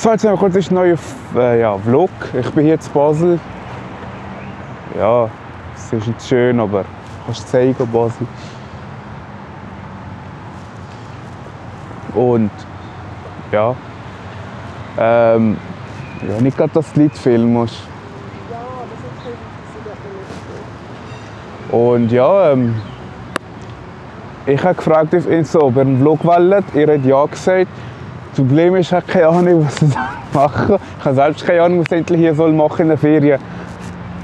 So, jetzt haben wir kurz einen neuen Vlog. Ich bin hier in Basel. Ja, es ist nicht schön, aber kannst du zeigen, Basel. Und ja, nicht gerade, dass du Lied filmen musst. Ja, das ist okay. Und ja, ich habe gefragt auf Insta, ob ihr einen Vlog wollt. Ihr habt ja gesagt. Das Problem ist, ich habe keine Ahnung, was ich machen soll. Ich habe selbst keine Ahnung, was ich endlich hier machen in der Ferien.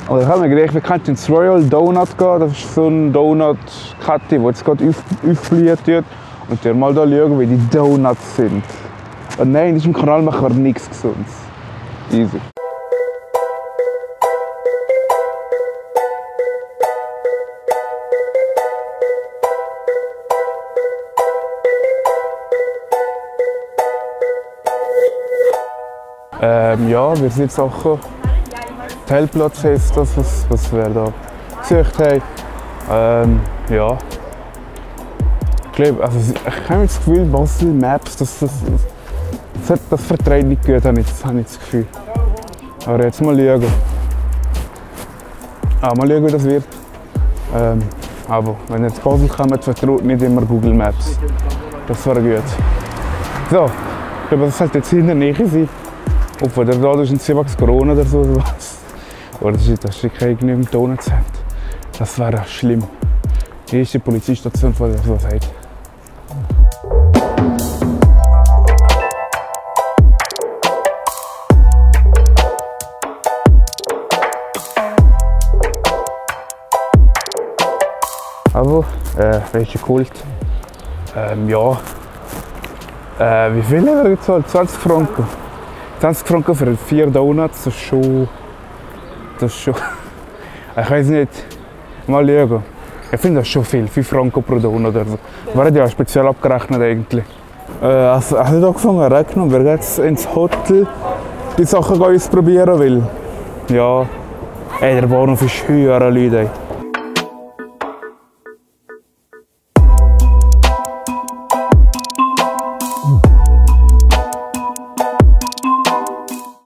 Aber ich habe mir gedacht, wir könnten ins Royal Donut gehen. Das ist so eine Donut-Kette, die jetzt gerade aufblüht wird. Und dir mal da schauen, wie die Donuts sind. Und nein, in diesem Kanal machen wir nichts Gesundes. Easy. Ja, wir sind jetzt auch Telplatzfest, das was wir da gesucht haben. Ja. Ich glaube, also ich habe das Gefühl, Basel Maps, das vertreibt nicht gut, habe ich das Gefühl. Aber jetzt mal schauen. Mal schauen, wie das wird. Aber wenn ihr zu Basel kommt, vertraut nicht immer Google Maps. Das wäre gut. So, ich glaube, das sollte jetzt in der Nähe sein. Obwohl da ist ein Civax Corona oder so was. Oder dass sie keine genügend Donuts haben. Das wäre schlimm. Die erste Polizeistation, die das so sagt. Aber, welche Kult? Ja. Wie viel haben wir gezahlt? 20 Franken. 20 Franken für 4 Donuts, das ist schon. Ich weiß nicht. Mal schauen. Ich finde das schon viel, 5 Franken pro Donut oder so. War ja speziell abgerechnet eigentlich. Also, es hat angefangen zu regnen und wir gehen jetzt ins Hotel die Sachen ausprobieren, weil. Ja. Der Bahnhof ist höher, Leute.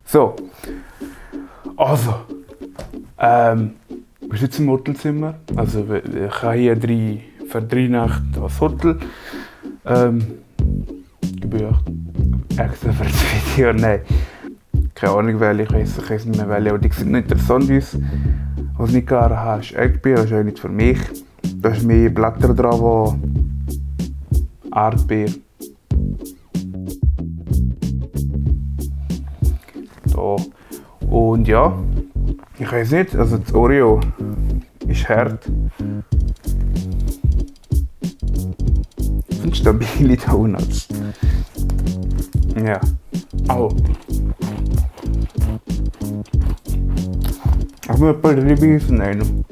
So, also, wir sitzen im Hotelzimmer. Also, ich habe hier für 3 Nächte das Hotel gebucht. Extra für das Video, nein. Keine Ahnung, welche, ich weiß nicht mehr welche, aber die sind nicht interessant uns. Was nicht gerne habe, ist Erdbeer, das ist auch nicht für mich. Da ist mehr Blätter dran, die Erdbeer. Da. Und ja, ich weiß nicht, also das Oreo ist hart. Das sind stabile Donuts. Ja. Au. Ich muss ein paar Ribis nehmen.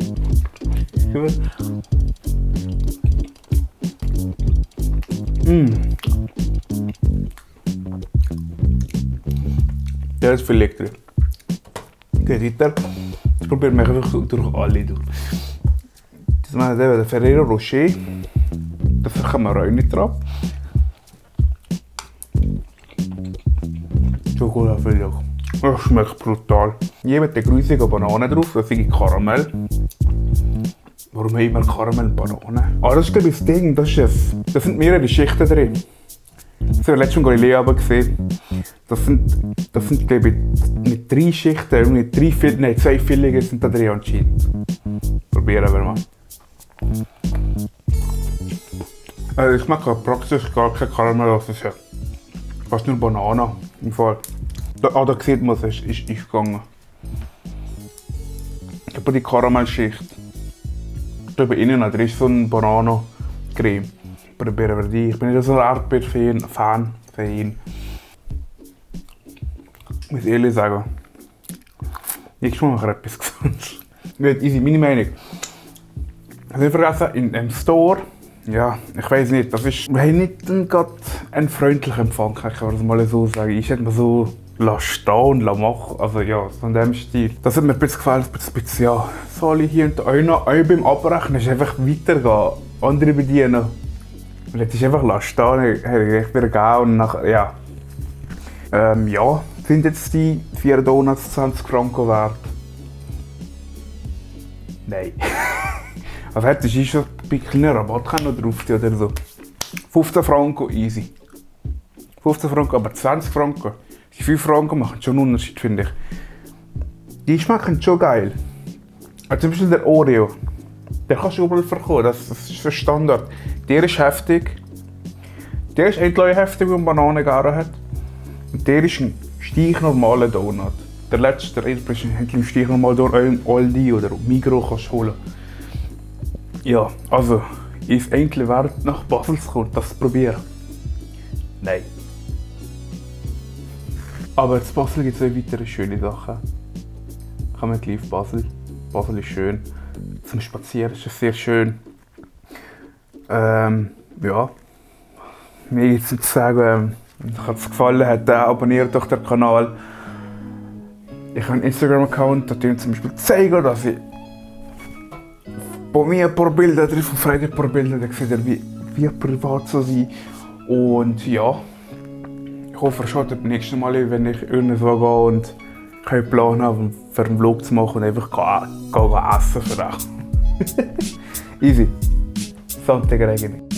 Der ist viel leckerer. Der Ritter, ich probiere mich einfach durch alle durch. Das ist der Ferrero Rocher. Dafür kann man auch nicht drauf. Schokolade. Das schmeckt brutal. Jemand hat grusige Banane drauf, das ist Karamell. Warum haben wir Karamell und Banane? Das ist glaube ich das Ding, das sind mehrere Schichten drin. Das habe ich letztens mal Galileo gesehen. Das sind glaube ich nicht 3 Schichten, nicht 2 Fillungen sind da drin anscheinend. Probieren wir mal. Also ich mag praktisch gar kein Karamell, das ist ja fast nur Banane im Fall. Da sieht man es, ist gegangen. Ich habe die Karamellschicht. Ich glaube innen drin ist so eine Bananacreme. Probieren wir die. Ich bin nicht so ein Erdbeer-Fan. Ich muss ehrlich sagen, ich mache etwas Gesundes. Easy, meine Meinung. Ich habe nicht vergessen, im Store, ja, ich weiß nicht, wir haben nicht gerade einen freundlichen Empfang, kann ich das mal so sagen. Ich hätte mir so stehen und machen, also ja, so in diesem Stil. Das hat mir ein bisschen gefallen, ja, soll ich hier und da beim Abrechnen ist einfach weitergehen, andere bedienen. Und jetzt ist einfach stehen, ich wieder gehen und nachher, ja. Ja, sind jetzt die 4 Donuts 20 Franken wert? Nein. Also hättest du schon ein bisschen Rabatt drauf oder so. 15 Franken easy. 15 Franken, aber 20 Franken. Die 5 Franken machen schon einen Unterschied, finde ich. Die schmecken schon geil. Also zum Beispiel der Oreo. Den kannst du überall verkaufen, das ist der Standard. Der ist heftig. Der ist endlich heftig, wie man Banane gerne hat. Und der ist ein stinknormaler Donut. Der letzte, der ist ein stinknormaler Donut, Aldi oder Migros kannst du holen. Ja, also, ist es endlich wert, nach Basel zu kommen, das zu probieren? Nein. Aber in Basel gibt es auch weitere schöne Sachen. Kommen wir gleich auf Basel. Basel ist schön. Zum Spazieren ist es sehr schön. Ja. Mir gibt es zu sagen, wenn euch es gefallen hat, abonniert doch den Kanal. Ich habe einen Instagram-Account, da zeigen zum Beispiel zeigen, dass ich bei mir ein paar Bilder drin, von Freddy ein paar Bilder, da seht ihr, wie privat so sein. Und ja, ich hoffe, ihr schaut beim nächsten Mal, wenn ich irgendwo gehe und keinen Plan habe, für einen Vlog zu machen und einfach essen für euch. Easy. Sonntag eigentlich.